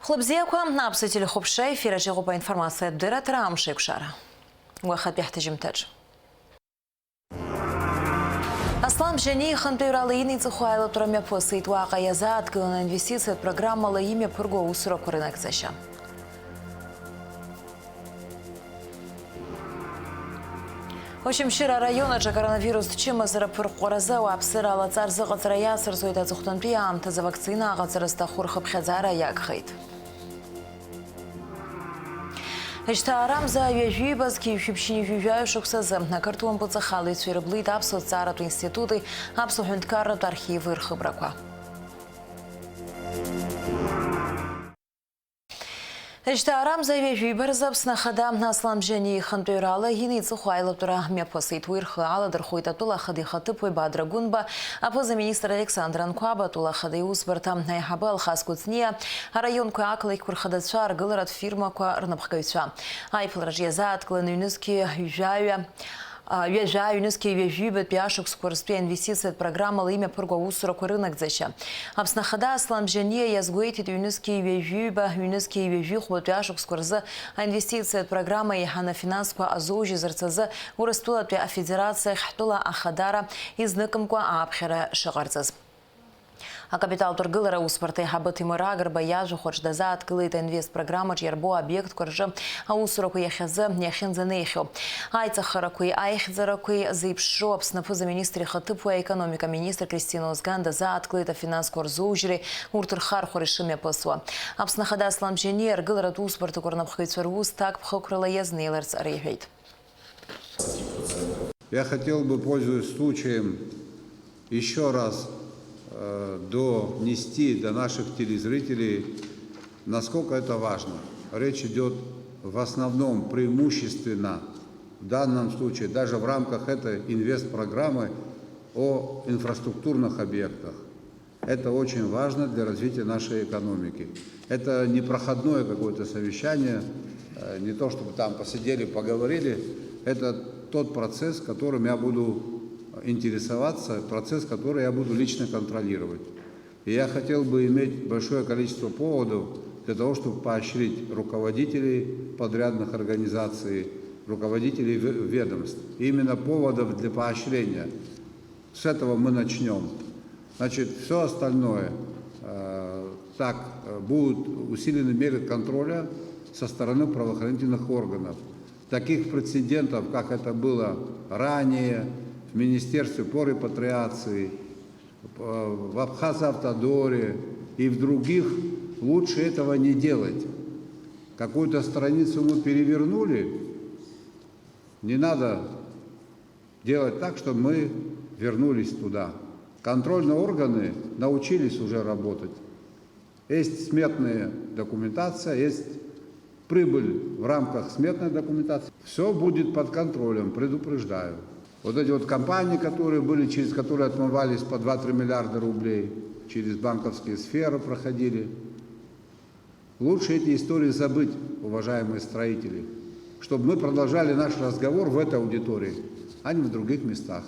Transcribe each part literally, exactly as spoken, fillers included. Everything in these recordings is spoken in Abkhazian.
Хәлыбзиақәа, аԥсуа телехәаԥшра ефир аҿы иҟоуп аинформациатә дырраҭара «Амш еиқәшара». Уахатәи ҳҭыжьымҭаҿ. Аслан Бжьаниа ихантәаҩрала иниҵыху аилатәара мҩаԥысит. Уаҟа иазааҭгыланы аинвестициатә программала имҩаԥырго аусурақәа рынагӡашьа. Очамчыра араион аҿы акоронавирустә чымазара аԥырҟәҟәаразы ауааԥсыра алаҵа рзыҟаҵара иацырҵоит. Аҵыхәтәантәи аамҭазы авакцина аҟаҵара зҭаху рхыԥхьаӡара иагхеит. Жьҭаарамза ҩажәибазқь ҩшәи ԥшьынҩажәи жәаҩа шықәсазы ақырҭуа мпыҵахалаҩцәа ирыблит Аԥсуа ҭҵааратә институти Аԥсуа ҳәынҭқарратә архиви рхыбрақәа. Жьҭаарамза ҩажәибарзы Аԥсны Ахада Аслан Бжьаниа ихантәаҩрала иниҵыху аилатәара мҩаԥысит. Уи рхы аладырхәит атәыла ахада ихаҭыԥуаҩ Бадра Гәынба, аԥыза-министр Александр Анқәаба, атәыла ахада иусбарҭа аиҳабы Алхас Кәыҵниа, араионқәеи ақалақьқәа рхадацәа, аргыларатә фирмақәа рнапхгаҩцәа. Аиԥылараҿы иазааҭгыланы ҩнызқьи жәаҩа, а, ҩажәа, ҩнызқьи ҩажәибатәи ашықәсқәа рзтәи аинвестициатә программала имҩаԥырго аусурақәа рынагӡашьа. Аԥсны Ахада Аслан Бжьаниа иазгәеиҭеит, ҩнызқьи ҩажәиба, ҩнызқьи ҩажәихәбатәи ашықәсқәа рзы аинвестициатә программа еиҳаны афинансқәа азоужьызарц азы Урыстәылатәи Афедерациахь ҳтәыла ахадара изныкымкәа ааԥхьара шыҟарҵаз. Акапиталтә ргылара аусбарҭа аиҳабы Ҭемыр Агрба иажәахәаҿ дазааҭгылеит аинвест программаҿ иарбоу аобиектқәа рҿы аусурақәа иахьазы иахьынӡанеихьоу. Аиҵахарақәеи аихьӡарақәеи зеиԥшроу Аԥсны аԥыза-министр ихаҭыԥуаҩ аекономика министр Кристина Озган дазааҭгылеит афинансқәа рзоужьреи урҭ рхархәареи шымҩаԥысуа. Аԥсны Ахада Аслан Бжьаниа аргыларатә усбарҭақәа рнапхгаҩцәа рус ҭакԥхықәрала иазнеиларц реиҳәеит. Я хотел бы, пользуясь случаем, еще раз э, донести до наших телезрителей, насколько это важно. Речь идет в основном, преимущественно, в данном случае, даже в рамках этой инвестпрограммы, о инфраструктурных объектах. Это очень важно для развития нашей экономики. Это не проходное какое-то совещание, э, не то чтобы там посидели, поговорили. Это тот процесс, которым я буду интересоваться, процесс, который я буду лично контролировать. И я хотел бы иметь большое количество поводов для того, чтобы поощрить руководителей подрядных организаций, руководителей ве-, ведомств. И именно поводов для поощрения. С этого мы начнём. Значит, всё остальное, э, так, э, будут усилены меры контроля со стороны правоохранительных органов. Таких прецедентов, как это было ранее в Министерстве по репатриации, э, в Абхазавтодоре и в других, лучше этого не делать. Какую-то страницу мы перевернули, не надо делать так, чтобы мы вернулись туда. Контрольные органы научились уже работать. Есть сметная документация, есть прибыль в рамках сметной документации. Всё будет под контролем, предупреждаю. Вот эти вот компании, которые были, через которые отмывались по два-три миллиарда рублей, через банковские сферы проходили. Лучше эти истории забыть, уважаемые строители, чтобы мы продолжали наш разговор в этой аудитории, а не в других местах.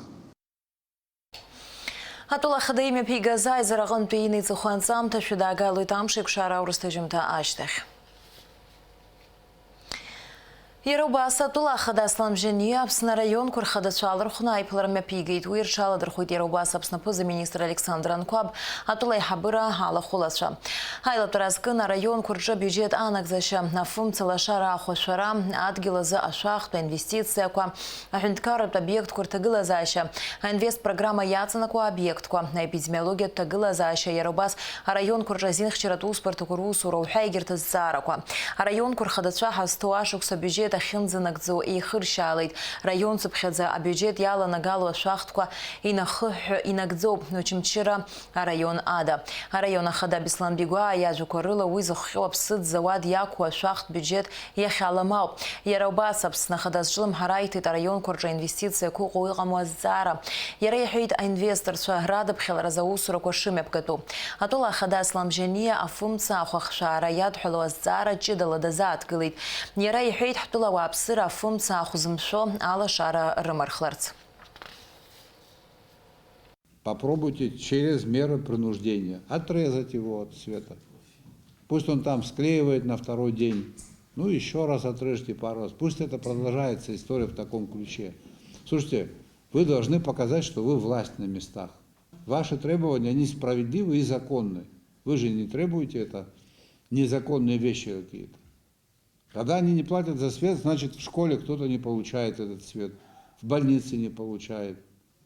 Атәыла ахада имҩаԥигаз аизара аҟынтәи иниҵыху анҵамҭа шәыдаагалоит амш еиқәшара аурыс ҭыжьымҭа ашьҭахь. Иара убас атәыла ахада Аслан Бжьаниа Аԥсны араионқәа рхадацәа аалырхәны аиԥылара мҩаԥигеит. Уи рҽаладырхәит иара убас Аԥсны аԥыза-министр Александр Анқәаб, атәыла аиҳабыра алахәылацәа. Аилатәара азкын араионқәа рҿы абиуџьет анагӡашьа, афымца лашара ахәашәара, адгьыл азы ашәахтә аинвестициақәа, аҳәынҭқарратә обиектқәа рҭагылазаашьа, аинвест программа иаҵанакуа обиектқәа, аепидемиологиатә ҭагылазаашьа, иара убас араионқәа рҿы азинхьчаратә усбарҭақәа русура уҳәа егьырҭ азҵаарақәа. Араионқәа рхадацәа ҳазҭоу ашықәс абиуџьет ахьынӡанагӡо еихыршьаалеит. Раион цыԥхьаӡа абиуџьет иаланагало ашәахтәқәа инахыҳәҳәо инагӡоуп Очамчыра араион ада. Араион ахада Беслан Бигәаа иажәақәа рыла, уи зыхҟьо аԥсыӡ зауад иақәу ашәахтә биуџьет иахьалам ауп. Иара убас Аԥсны Ахада азҿлымҳара аиҭеит араионқәа рҿы аинвестициақәа ыҟоу-ыҟаму азҵаара. Иара иҳәеит, аинвесторцәа радыԥхьаларазы аусурақәа шымҩаԥгатәу. Атәыла ахада Аслан Бжьаниа афымца ахәахшәаара иадҳәалоу азҵаара ҷыдала дазааҭгылеит. Иара иҳәеит, ҳтәыла ауааԥсыра афымца ахә зымшәо алашара рымархларц. Попробуйте через меры принуждения отрезать его от света. Пусть он там склеивает на второй день. Ну, еще раз отрежьте пару раз. Пусть это продолжается, история в таком ключе. Слушайте, вы должны показать, что вы власть на местах. Ваши требования, они справедливы и законны. Вы же не требуете это незаконные вещи какие-то. Когда они не платят за свет, значит, в школе кто-то не получает этот свет, в больнице не получает.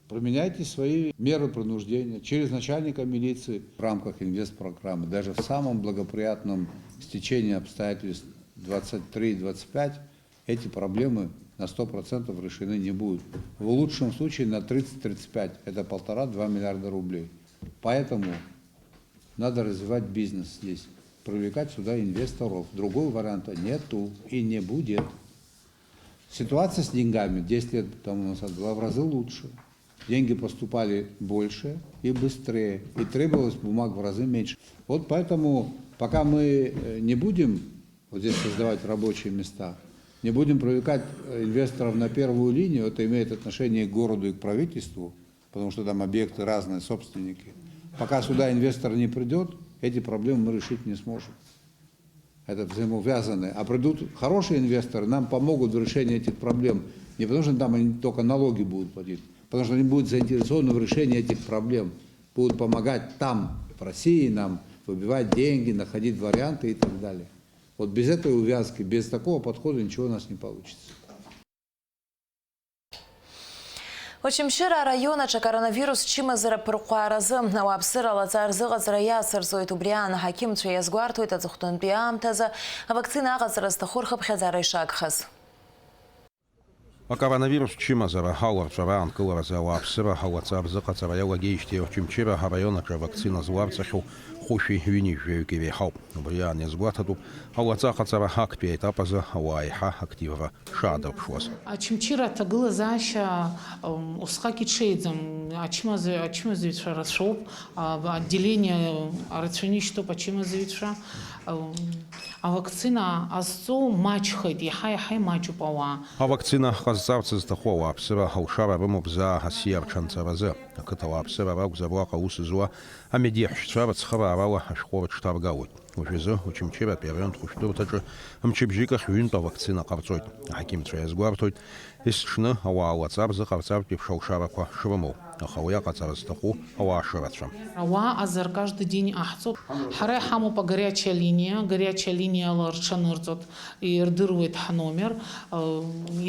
Применяйте свои меры принуждения через начальника милиции в рамках инвестпрограммы. Даже в самом благоприятном стечении обстоятельств двадцать три двадцать пять эти проблемы на сто процентов решены не будут. В лучшем случае на тридцать тридцать пять, это полтора-два миллиарда рублей. Поэтому надо развивать бизнес здесь, привлекать сюда инвесторов. Другого варианта нету и не будет. Ситуация с деньгами десять лет тому назад была в разы лучше. Деньги поступали больше и быстрее, и требовалось бумаг в разы меньше. Вот поэтому, пока мы э, не будем вот здесь создавать рабочие места, не будем привлекать э, инвесторов на первую линию, это имеет отношение к городу и к правительству, потому что там объекты разные, собственники. Пока сюда инвестор не придет, эти проблемы мы решить не сможем. Это взаимовязанные. А придут хорошие инвесторы, нам помогут в решении этих проблем. Не потому, что там они только налоги будут платить, потому что они будут заинтересованы в решении этих проблем. Будут помогать там, в России, нам выбивать деньги, находить варианты и так далее. Вот без этой увязки, без такого подхода ничего у нас не получится. Очамчыра араион аҿы акоронавирус чымазара ԥырҟәааразы ауааԥсыра алаҵа рзыҟаҵара иацырҵоит. Убри аан аҳақьымцәа иазгәарҭоит аҵыхәтәантәи аамҭазы авакцина аҟаҵара зҭаху рхыԥхьаӡара ишагхаз. Акоронавирус чымазара аларҵәара аанкыларазы ауааԥсыра алаҵа рзыҟаҵара иалагеижьҭеи Очамчыра араион аҿы авакцина зларҵахьоу хәышәи ҩынҩажәаҩык иреиҳауп. Убри аан иазгәаҭатәуп алаҵа аҟаҵара актәи аетап азы ауаа еиҳа активра шаадырԥшуаз. Очамчыра аҭагылазаашьа усҟак иҽеиӡам, ачымазаҩцәа рацәоуп, отделение рацәаны ишьҭоуп ачымазаҩцәа. Авакцина азҵоу маҷхеит, иаҳа-иаҳа имаҷуп ауаа. Авакцина ҟазҵарц зҭаху ауааԥсыра алшара рымоуп заа асиа рҽанҵаразы. Ақыҭа ауааԥсыра ракәзар уаҟа аус зуа амедеҳәшьцәа рыцхыраарала ашәҟәы рыҽҭаргалоит. Уажәазы Очамчыратәи араионтә хәышәтәырҭаҿы мчыбжьык ахь ҩынтә авакцина ҟарҵоит. Аҳақьымцәа иазгәарҭоит, есҽны ауаа лаҵа рзыҟарҵартә еиԥш алшарақәа шрымоу, аха уи аҟаҵара зҭаху ауаа шырацәам. Ауаа азар каждый день иҟаҳҵоит. Ҳара иҳамоуп агорячая линиа, горячая линиала рҽанырҵоит. Ирдыруеит ҳномер,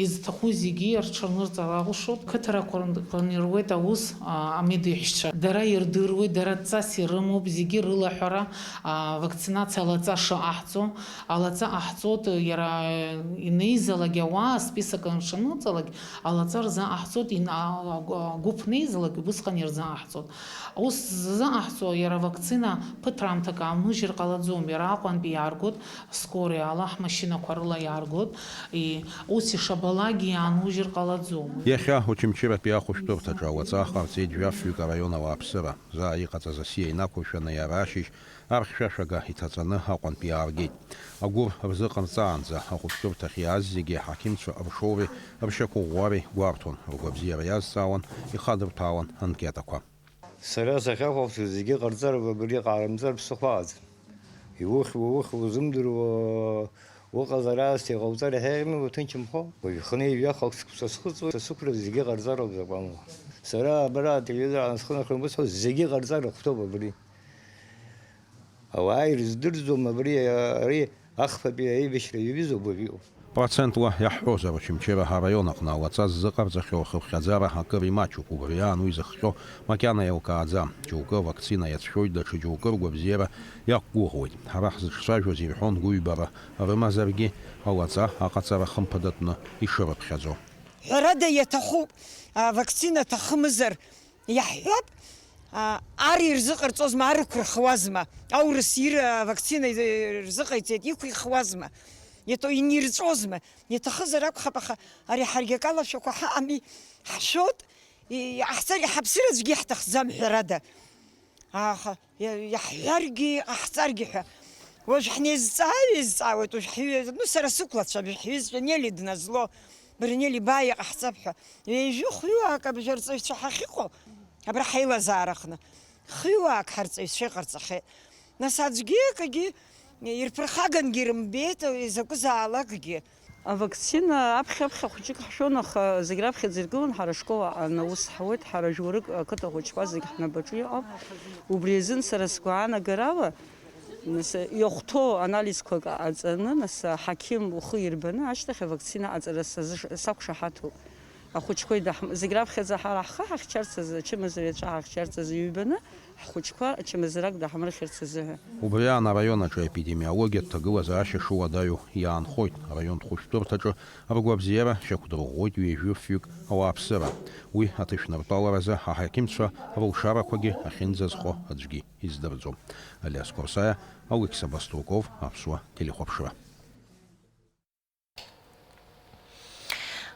изҭаху зегьы рҽырнырҵар алшоит. Қыҭарақәа рн-, рнеируеит аус, а, амедеҳәшьцәа. Дара ирдыруеит, дара адҵас ирымоуп, зегьы рылаҳәара, а, вакцинациа алаҵа шыҟаҳҵо. Алаҵа ҟаҳҵоит, иара инеизалак ауаа, список анрыҽаныҵалак, алаҵа рзы ҟаҳҵоит, ин-, а, а, гәыԥ неизалак, убысҟан ирзыҟаҳҵоит. Ус ззыҟаҳҵо, иара авакцина ԥыҭраамҭак аанужьыр ҟалаӡом, иара Аҟәантәи иааргоит, скорый ала ҳмашьынақәа рыла иааргоит, и, ус ишабалакгьы иаанужьыр ҟалаӡом. Иахьа Очамчыратәи ахәышәтәырҭаҿы алаҵа ҟарҵеит жәафҩык араион ауааԥсыра. Заа иҟаҵаз асиа инақәыршәаны иара ашьыжь архьшәашәага иҭаҵаны Аҟәантәи иааргеит. Агәыр рзыҟарҵаанӡа ахәышәтәырҭахь иааз зегьы аҳақьымцәа ршоуреи ршьақәыӷәӷәареи гәарҭон, ргәабзиара иазҵаауан, ихадырҭәаауан анкетақәа. Сара сахьахәаԥшуаз зегьы ҟарҵароуп, абри ҟаарымҵар ԥсыхәа аӡам. Иухьуа, ухьуа узымдыруа уҟазар аасҭа иҟауҵар иаҳа еиӷьми уҭынчымхо? Уажәы хынеи жәаха шықәса схыҵуеит, са сықәра зегьы ҟарҵароуп закәанла. Сара абра ателевизор аан схы нахрын бысҳәоит, зегьы ҟарҵар рыхәҭоуп абри. Ауаа ирыздырӡом абри, ари Ахԥатәи аибашьра иаҩызоуп уажәы иҟоу. Процентла иаҳҳәозар, Очамчыра араион аҟны алаҵа ззыҟарҵахьоу ахыԥхьаӡара акыр имаҷуп, убри аан уи зыхҟьо макьана еилкааӡам. Џьоукы авакцина иацәшәоит, даҽа џьоукы ргәабзиара иақәгәыӷуеит. Ҳара ҳзыҿцәажәоз ирҳәон гәыҩбара рымазаргьы, алаҵа аҟаҵара хымԥадатәны ишырыԥхьаӡо. Ҳәарада, иаҭахуп, авакцина аҭахымзар, Иаҳҳәап, а, ар ирзыҟарҵозма, ар ықәрахуазма, аурыс ир авакцина ирзыҟаиҵеит, иқәихуазма, иаҭо инирҵәозма, иаҭахызар акәхап, аха ари ҳаргьы акалашәақәа ҳаҟами, ҳшәоит, и-, иҟаҳҵар, ҳаԥсыр аӡәгьы иаҳҭахӡам, ҳәарада. Аха, иа-, иаҳҳәаргьы, иҟаҳҵаргьы ҳәа. Уажә ҳнеизҵаа-ҩеизҵаауеит, уажә ҳҩы-, ну, сара сықәлацәа, уажә ҳҩызцәа Нели дназло, Баринели, баа иҟаҳҵап ҳәа. Ҩажәи хҩыуаак абжьарҵаҩцәа ҳахьыҟоу, абра ҳаилазаараҟны, хҩыуаак ҳарҵаҩцәа иҟарҵахьеит. Нас аӡәгьы акагьы Ирԥырхагангьы ирымбеит, изакәызаалакгьы. Авакцина аԥхьа-аԥхьа хәыҷык ҳшәон, аха зегь раԥхьаӡа иргылан ҳара ашкол аҟны аус ҳауеит, ҳара жәларык ақыҭа хәыҷқәа зегь ҳнапаҿы иҟоуп. Убри азын сара сгәаанагарала, нас, иахәҭоу анализқәак ҟаҵаны, нас, аҳақьым ухы ирбаны ашьҭахь авакцина аҵара сазыш-, сақәшаҳаҭуп. Ахәыҷқәа идаҳм-, зегь раԥхьаӡа ҳара ҳхы ҳахьчарц азы, ачымазара иаҵәа ҳахьчарц азы ҩбаны, ҳхәыҷқәа ачымазарак даҳмырхьырц азыҳәа. Убри аан араион аҿы аепидемиологиатә ҭагылазаашьа шуадаҩу иаанхоит, араионтә хәышәтәырҭаҿы ргәабзиара шьақәдырӷәӷәоит ҩажәи фҩык ауааԥсыра. Уи аҭышәныртәаларазы аҳақьымцәа рылшарақәагьы ахьынӡазхо аӡәгьы издырӡом. Алиас Корсаиа, Алықьса Баструков, Аԥсуа телехәаԥшра.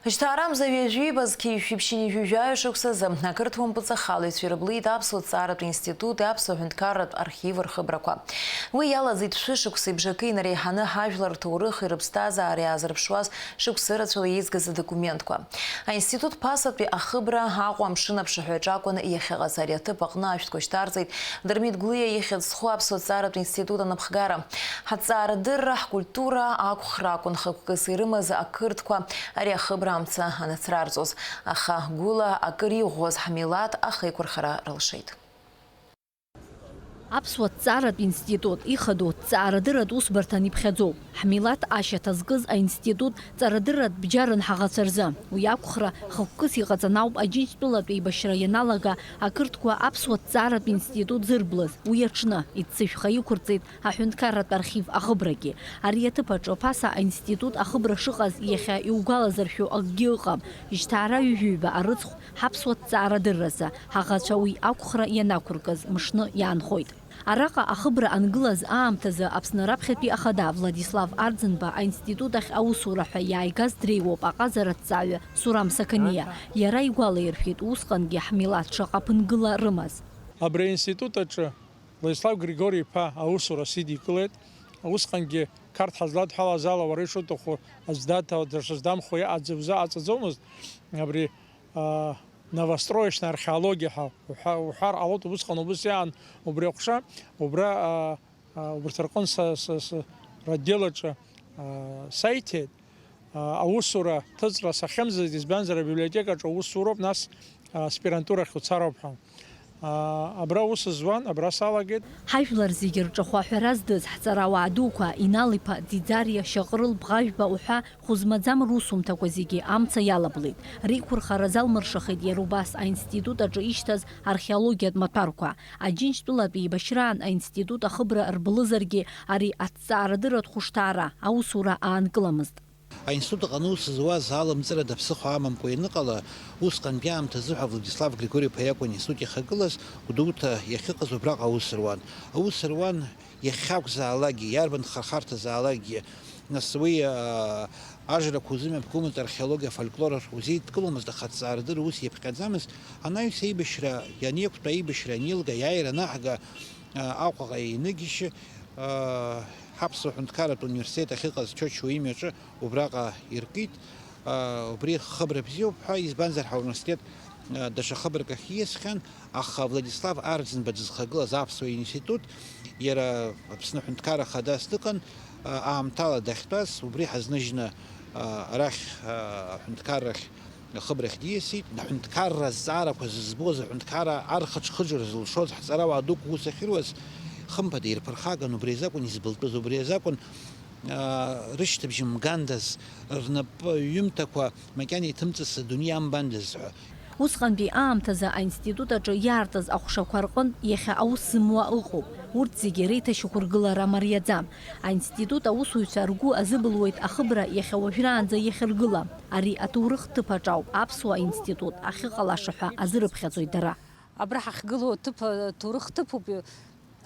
Жьҭаарамза ҩажәи базқьи шәиԥшьыни жәаҩа шықәсазы ақырҭуа мпыҵахалаҩцәа ирыблит Аԥсуа ҭҵааратә институти Аԥсуа ҳәынҭқарратә архив рхыбрақәа. Уи иалаӡит шәышықәса ибжакы инареиҳаны ҳажәлар рҭоурыхи рыԥсҭазаареи аазырԥшуаз шықәса рацәала еизгаз адокументқәа. Аинститут ԥасатәи ахыбра Аҟәа амшын аԥшаҳәаҿы акәын иахьыҟаз. Ари аҭыԥ аҟны ашәҭқәа шьҭарҵеит Дырмит Гәлиа ихьӡ зху Аԥсуа ҭҵааратә институт анапхгара. Ҳаҭҵаарадырра, ҳкультура, ақәхра акәын хықәкыс ирымаз ақырҭқәа ари ахыбра амца анацрарҵоз, аха гәыла акыр иӷәӷәаз ҳмилаҭ ахеиқәырхара рылшеит. Аԥсуа ҭҵааратә институт ихадоу ҭҵаарадырратә усбарҭан иԥхьаӡоуп. Ҳмилаҭ ашьаҭа зкыз аинститут ҵарадырратә бџьарын ҳаӷацәа рзы. Уи ақәхра хықәкыс иҟаҵаны ауп Аџьынџьтәылатә еибашьра ианалага ақырҭқәа Аԥсуа ҭҵааратә институт зырблыз. Уи аҽны иццышәха иқәырҵеит аҳәынҭқарратә архив ахыбрагьы. Ари аҭыԥ аҿы ԥаса аинститут ахыбра шыҟаз иахьа иугәалазыршәо акгьы ыҟам. Жьҭаара ҩажәиҩба арыцхә ҳаԥсуа ҭҵаарадырразы ҳаӷацәа уи ақәхра ианақәыркыз мышны иаанхоит. Араҟа ахыбра ангылаз аамҭазы Аԥсны раԥхьатәи ахада Владислав Арӡынба аинститут ахь аусура ҳәа иааигаз дреиуоуп аҟазара аҭҵааҩы Сурам Сақаниа. Иара игәалаиршәеит усҟангьы ҳмилаҭ шаҟа ԥынгыла рымаз. Абри аинститут аҿы Владислав Григори-иԥа аусура сидикылеит. Усҟангьы Қарҭ ҳазладҳәалаз ала, уара ишуҭаху аӡә даҭа, даҽаӡә дамхуа иҟаӡ-, узыҟаҵаӡомызт. Абри, а, новостроечная археология ҳәа уҳәа-, уҳәар ҟалоит, убысҟан убыс иаан убри аҟәша, убра, а, а, убарҭ рҟын са, са, са, ротдел аҿы, а, саиҭеит. А, аусура ҭыҵра сахьымӡаз, избанзар, абиблиотекаҿы аус уроуп, нас, а, аспирантурахь уцароуп ҳәа. А, абра аус зуан, абра салагеит. Ҳажәлар зегьы рҿахәы аҳәара здыз ҳҵарауаа дуқәа, Инал-иԥа Диӡариа, Шьаҟрыл Бӷажәба уҳәа хәы змаӡам русумҭақәа зегьы амца иалаблит. Реиқәырхара залмыршахеит иара убас аинститут аҿы ишьҭаз археологиатә маҭәарқәа. Аџьынџьтәылатә еибашьраан аинститут ахыбра рблызаргьы, ари аҭҵаарадырратә хәышҭаара аусура аанкыламызт. Аинститут аҟны аус зуаз алымҵырада ԥсыхәа амамкәа ианыҟала, усҟантәи аамҭазы ҳәа Владислав Григори-иԥа иакәын аинститут иахагылаз, Гәдоуҭа иахьыҟаз убраҟа аус руан. Аус руан иахьакәзаалакгьы, иарбан хархарҭазаалакгьы. Нас уи, аа, ажрақәа узымҩаԥгомызт археологиа, афольклор узеидкыломызт, аха аҭҵаарадырра ус иаԥҟьаӡамызт. Анаҩс аибашьра ианеиқәтәа, аибашьра анеилга, аиааира анаҳга, аа, Аҟәаҟа иныгьежь, аа, ҳаԥсуа ҳәынҭқарратә университет ахьыҟаз Чочуа имҩаҿы убраҟа иркит. Аа, убри хыбра бзиоуп ҳәа, избанзар, ҳауниверситет, аа, даҽа хыбрак ахь ииасхьан, аха Владислав Арӡынба дызхагылаз аԥсуа институт, иара Аԥсны аҳәынҭқарра хадас дыҟан, аа, аамҭала дахьтәаз, убри ҳазныжьны, аа, арахь, аа, аҳәынҭқаррахь, ахыбрахь диасит. Аҳәынҭқарра азҵаарақәа зызбоз, аҳәынҭқарра архыџхыџра зылшоз ҳҵарауаа дуқәа ус ахьыруаз, хымԥада, ирԥырхаган, убри азакәын избылтәыз, убри азакәын, аа, рышьҭыбжь мгандаз, рнапы ҩымҭақәа макьана иҭымҵыцыз адунеи амбандаз ҳәа. Усҟантәи аамҭазы аинститут аҿы иаартыз аҟәшақәа рҟынтә иахьа аус зымуа ыҟоуп. Урҭ зегьы реиҭашьақәыргылара мариаӡам. Аинститут аусуҩцәа ргәы азыбылуеит ахыбра иахьа уажәраанӡа иахьыргылам. Ари аҭоурых ҭыԥ аҿы ауп аԥсуа институт ахьыҟалаша ҳәа азырыԥхьаӡоит дара. Абра ҳахьгылоу аҭыԥ аҭоурых ҭыԥуп.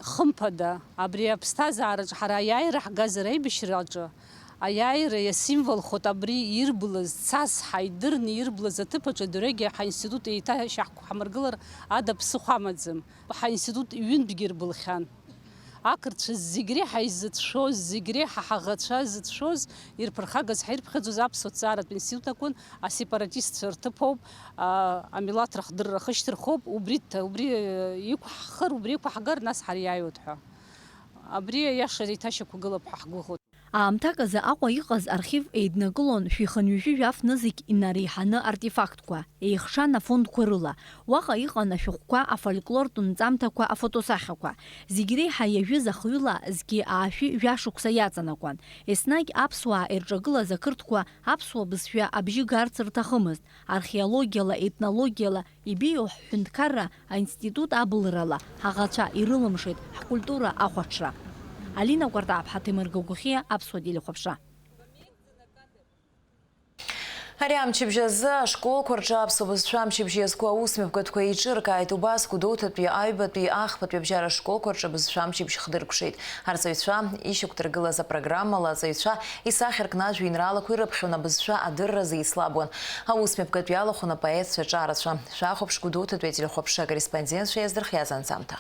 Хымԥада, абри аԥсҭазаараҿы ҳара аиааира ҳгазар аибашьраҿы, аиааира иасимволхоит абри ирблыз, цас ҳаидырны ирблыз аҭыԥ аҿы адырҩегьы ҳаинститут еиҭа шьаҳкәҳамыргылар ада ԥсыхәа амаӡам. Ҳаинститут ҩынтәгьы ирбылхьан. Ақырҭцәа зегь реиҳа изыцәшәоз, зегь реиҳа ҳаӷацәа зыцәшәоз, ирԥырхагаз, ҳаирԥхьаӡоз аԥсуа ҭҵааратә институт акәын, асепаратистцәа рҭыԥ ауп, а, амилаҭ рахдырра ахышьҭырхоуп, убри ҭ-, убри, э, иқәҳхыр, убри иқәаҳгар, нас ҳариааиуеит ҳәа. Абри аиашара иҭашьақәгылап ҳәа ҳгәыӷуеит. Аамҭак азы Аҟәа иҟаз архив еиднакылон шәи хынҩажәи жәаф нызқь инареиҳаны артефактқәа, еихшан афондқәа рыла. Уаҟа иҟан ашәҟәқәа, афольклортә нҵамҭақәа, афотосахьақәа. Зегь реиҳа иажәыз ахҩыла зқьи аашәи жәашықәса иаҵанакуан. Еснагь аԥсуаа ирҿагылаз ақырҭқәа аԥсуа бызшәа абжьы гарц рҭахымызт. Археологиала, етнологиала ибеиоу ҳҳәынҭқарра аинститут абылрала ҳаӷацәа ирылымшеит ҳкультура ахәаҽра. Алина Кәартаԥҳа, Ҭемыр Гагәхиа, Аԥсуа телехәаԥшра. Ари амчыбжь азы ашколқәа рҿы аԥсуа бызшәа амчыбжь иазку аусмҩаԥгатәқәа еиҿыркааит. Убас Гәдоуҭатәи, Аҩбатәи, Ахԥатәи абжьара школқәа рҿы абызшәа амчыбжь хдыркәшеит. Арҵаҩцәа ишьақәдыргылаз апрограммала аҵаҩцәа исахьаркны ажәеинраалақәа ирыԥхьон, абызшәа адырразы еицлабуан. Аусмҩаԥгатә иалахәын апоетцәа ҿарацәа. Шәахәаԥш Гәдоуҭатәи ателехәаԥшра акорреспондентцәа иаздырхиаз анҵамҭа.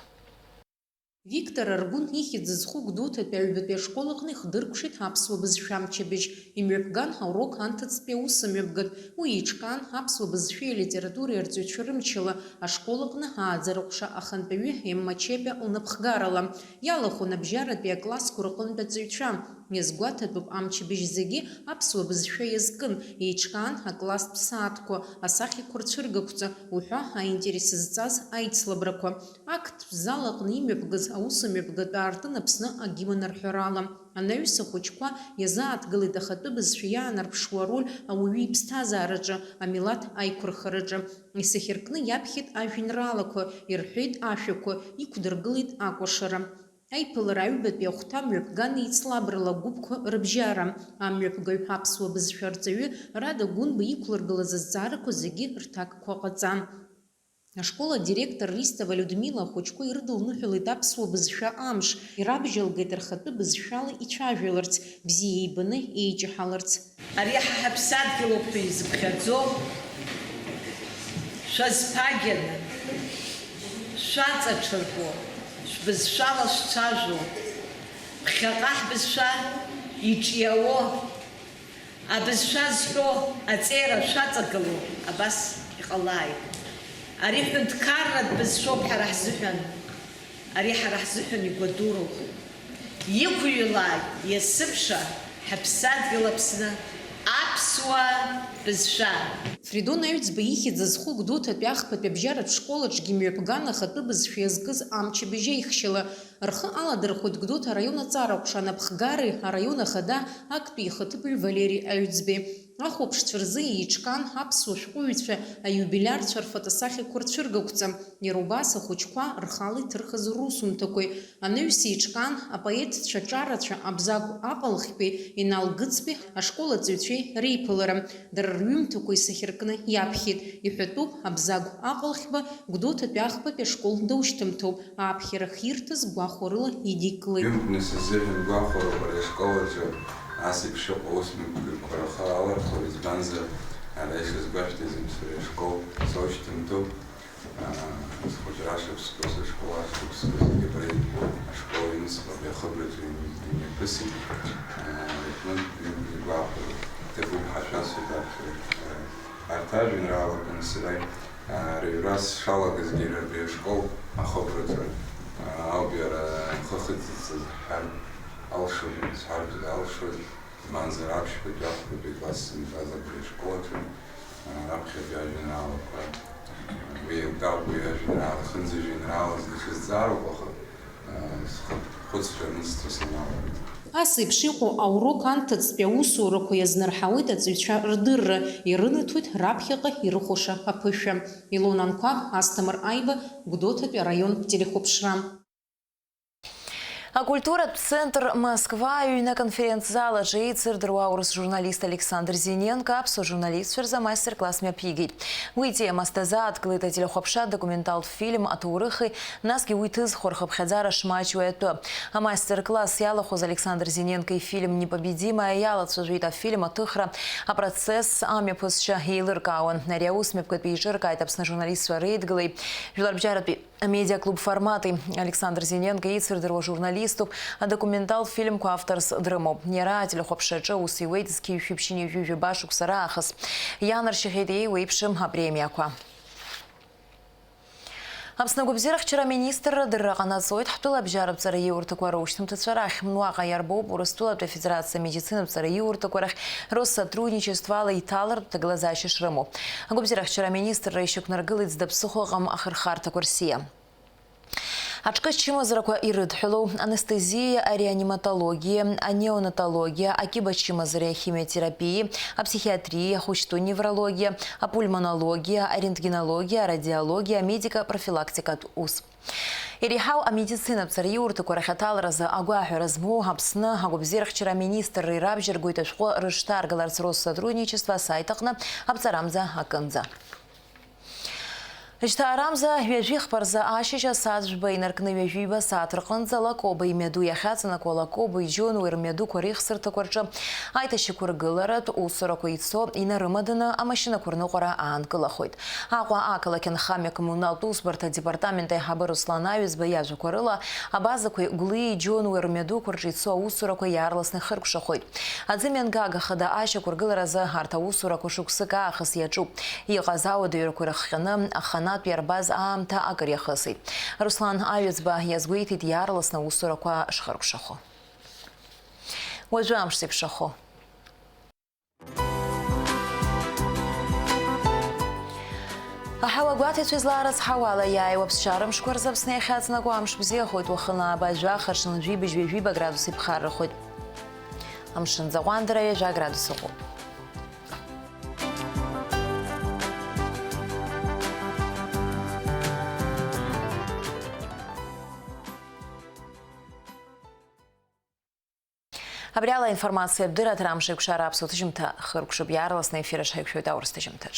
Виктор Аргәын ихьӡ зху Гәдоуҭатәи аҩбатәи ашкол аҟны ихдыркәшеит аԥсуа бызшәа амчыбжь. Имҩаԥган аурок анҭыҵтәи аусмҩаԥгатә. Уи еиҿкаан аԥсуа бызшәеи алитературеи арҵаҩцәа рымчала, ашкол аҟны ааӡара ҟәша ахантәаҩы Емма Чепиа лнапхгарала. Иалахәын абжьаратәи аклассқәа рҟынтә аҵаҩцәа. Иазгәаҭатәуп, амчыбжь зегьы аԥсуа бызшәа иазкын, еиҿкаан акласстә сааҭқәа, асахьақәа рцәыргақәҵа уҳәа аинтерес зҵаз аицлабрақәа. Актәи зал аҟны имҩаԥгаз аусмҩаԥгатә аартын Аԥсны агимн арҳәарала, анаҩс ахәыҷқәа иазааҭгылеит ахатәы бызшәа иаанарԥшуа ароль ауаҩы иԥсҭазаараҿы, амилаҭ аиқәырхараҿы. Исахьаркны иаԥхьеит ажәеинраалақәа, ирҳәеит ашәақәа, иқәдыргылеит акәашара. Аиԥылара аҩбатәи ахәҭа мҩаԥган еицлабрала агәыԥқәа рыбжьара, амҩаԥгаҩ аԥсуа бызшәа арҵаҩы Рада Гәынба иқәлыргылаз азҵаарақәа зегьы рҭакқәа ҟаҵан. Ашкол адиректор Ристова Людмила ахәыҷқәа ирыдылныҳәалеит аԥсуа бызшәа амш, ирабжьалгеит рхатәы бызшәала ицәажәаларц, бзиа еибаны еиҷаҳаларц. Ари ҳа ҳаԥсадгьылуп ҳәа изыԥхьаӡо, шәазԥагьаны, шәаҵаҽырбо, шәбызшәала шәцәажәо, ԥхьаҟа ҳбызшәа иҿиауо, абызшәа зҳәо аҵеира шәаҵагыло абас иҟалааит. Ари ҳәынҭқарратә бызшәоуп ҳара ҳзыҳәан, ари ҳара ҳзыҳәан игәадуроуп. Иқәыҩлааит есыԥша ҳаԥсадгьыл Аԥсны аԥсуа бызшәа! Фридон Аҩӡба ихьӡ зху Гәдоуҭатәи ахԥатәи абжьаратә школ аҿгьы мҩаԥган ахатәы бызшәа иазкыз амчыбжь аихшьала. Рхы аладырхәит Гәдоуҭа араион аҵара ҟәша анапхгареи араион ахада актәи ихаҭыԥуаҩ Валери Аҩӡбеи. Ахәаԥшцәа рзы еиҿкаан аԥсуа шәҟәыҩҩцәа аиубилиарцәа рфотосахьақәа рцәыргақәҵа. Иара убас ахәыҷқәа рхала иҭырхыз русумҭақәеи. Анаҩс еиҿкаан апоетцәа ҿарацәа Абзагә Аҟалӷьбеи Инал Гыцбеи ашкол аҵаҩцәеи реиԥылара. Дара рҩымҭақәа исахьаркны иаԥхьеит. Иҳәатәуп, Абзагә Аҟалӷьба Гәдоуҭатәи ахԥатәи ашкол даушьҭымҭоуп. Ааԥхьара ахьирҭаз гәахәарыла идикылеит. Ҩымҭны сыззыҳәан гәахәароуп ари ашкол аҿы ас еиԥш иҟоу аусмҩаԥгатәқәа рхы алархәра, избанзар, ара ишазгәашәҭаз еиԥш ари ашкол соушьҭымҭоуп. Схәыҷра шықәсқәа, сышкол ашықәсқәа зегьы абри ашкол аҩныҵҟатәи ахыбраҿы имҩаԥысит. Ари аҟнытә ҩымҭны гәахәароуп. Иҭабуп ҳәа шәасҳәоит аԥхьаҩ. Арҭ ажәеинраалақәа сара рыҩра сшалагазгьы абри ашкол ахыбраҿы ауп иара ихы ахьыҵыҵыз ҳҳәар алшоит, сҳәаргьы алшоит, избанзар аԥшьбатәи ахԥатәи класс сынтәаз абри ашкол аҿы раԥхьатәи ажәеинраалақәа, уи Елкаҟәа иажәеинраала, хынӡа жәеинраалаз даҽа зҵаарақәа, аха схыхәыцра анысҵо саналага. Ас еиԥш иҟоу аурок анҭыҵтәи аусурақәа иазнарҳауеит аҵаҩцәа рдырра, ирынаҭоит раԥхьаҟа ирыхәаша аԥышәа. Илона Анқәаб, Асҭамыр Аиба, Гәдоуҭатәи араион телехәаԥшра. Акультуратә центр Москва аҩны аконференц-зал аҿы еицырдыруа аурыс журналист Александр Зиненко аԥсуа журналистцәа рзы амастер-класс мҩаԥигеит. Уи итема азы дазааҭгылеит ателехәаԥшра, адокументалтә фильм, аҭоурыхи, насгьы уи ҭызхуа рхыԥхьаӡара шмаҷу атәы. Амастер-класс иалахәыз Александр Зиненко ифильм Непобедимая иалацәажәеит, афильм аҭыхра апроцесс амҩаԥысшьа еилыркаауан. Ари аус мҩаԥгатәи еиҿыркааит Аԥсны ажурналистцәа реидгылеи жәларбжьаратәи амедиаклуб Формати. Александр Зиненко еицырдыруа журналиступ, адокументалтә фильмқәа авторс дрымоуп. Иара ателехәаԥшраҿы аус иуеит зқьи жәшәи ԥшьынҩажәи жәаба шықәса раахыс. Иаанаршьахьеит еиуеиԥшым апремиақәа. Аԥсны агәабзиарахьчара аминистрра адырра ҟанаҵоит ҳтәыла абжьаратә ҵараиурҭақәа рушьҭымҭацәа рахь. Мҩаҟа иарбоуп Урыстәылатәи Афедерациа амедицинатә ҵараиурҭақәа рахь Россотрудничествоала иҭалартә ҭагылазаашьа шрымоу. Агәабзиарахьчара аминистрра ишьақәнаргылеит зда ԥсыхәа ыҟам ахырхарҭақәа рсиа. Аҿкы ачымазарақәа ирыдҳәалоу анестезиа, ареаниматологиа, анеонатологиа, акьыба ачымазареи ахимиотерапиеи, аԥсихиатриеи, ахәыҷтәы неврологиа, апульмонологиа, арентгенологиа, арадиологиа, амедико-профилактикатә ус. Иреиҳау амедицинатә ҵараиурҭақәа рахь аҭаларазы агәаҳәара змоу Аԥсны агәабзиарахьчара аминистрреи рабжьаргоит ашәҟәы рышҭаргаларц Россотрудничество асайт аҟны аԥҵарамза акынӡа. Жьҭаарамза ҩажәи хԥа рзы ашьыжь асааҭ жәба инаркны ҩажәи ҩба сааҭ рҟынӡа Лакоба имҩаду иахьаҵанакуа Лакоба иџьонуи рмҩадуқәа реихсырҭақәа рҿы аиҭашьақәыргыларатә усурақәа ицо инарымаданы амашьынақәа рныҟәара аанкылахоит. Аҟәа ақалақь анхамҩа коммуналтә усбарҭа адепартамент аиҳабы Руслан Аҩӡба иажәақәа рыла, абазақәеи Гәлии Џьонуи рмҩадуқәа рҿы ицо аусурақәа иаарласны ихыркәшахоит. Аӡымҩангага хада ашьақәыргыларазы арҭ аусурақәа шықәсык аахыс иаҿуп. Иҟаз ауадаҩрақәа ирыхҟьаны, аханатә иарбаз аамҭа акыр иахысит. Руслан Аҩӡба иазгәеиҭеит иаарласны аусурақәа шхыркәшахо. Уажәы амш зеиԥшрахо. Аҳауа гәаҭацәа излаарыцҳауа ала иааиуа ԥсшьара мшқәа рзы Аԥсны иахьаҵанакуа амш бзиахоит, уахынла ааба жәаха, ҽынла жәибжь ҩажәиба градус иԥхаррахоит. Амшын ӡаҟәандара ҩажәа градус ыҟоуп. Абри ала аинформациатә дырраҭара амш еиқәшара аԥсуа ҭыжьымҭа хыркәшоуп, иаарласны аефир аҿы ҳаиқәшәоит аурыс ҭыжьымҭаҿ.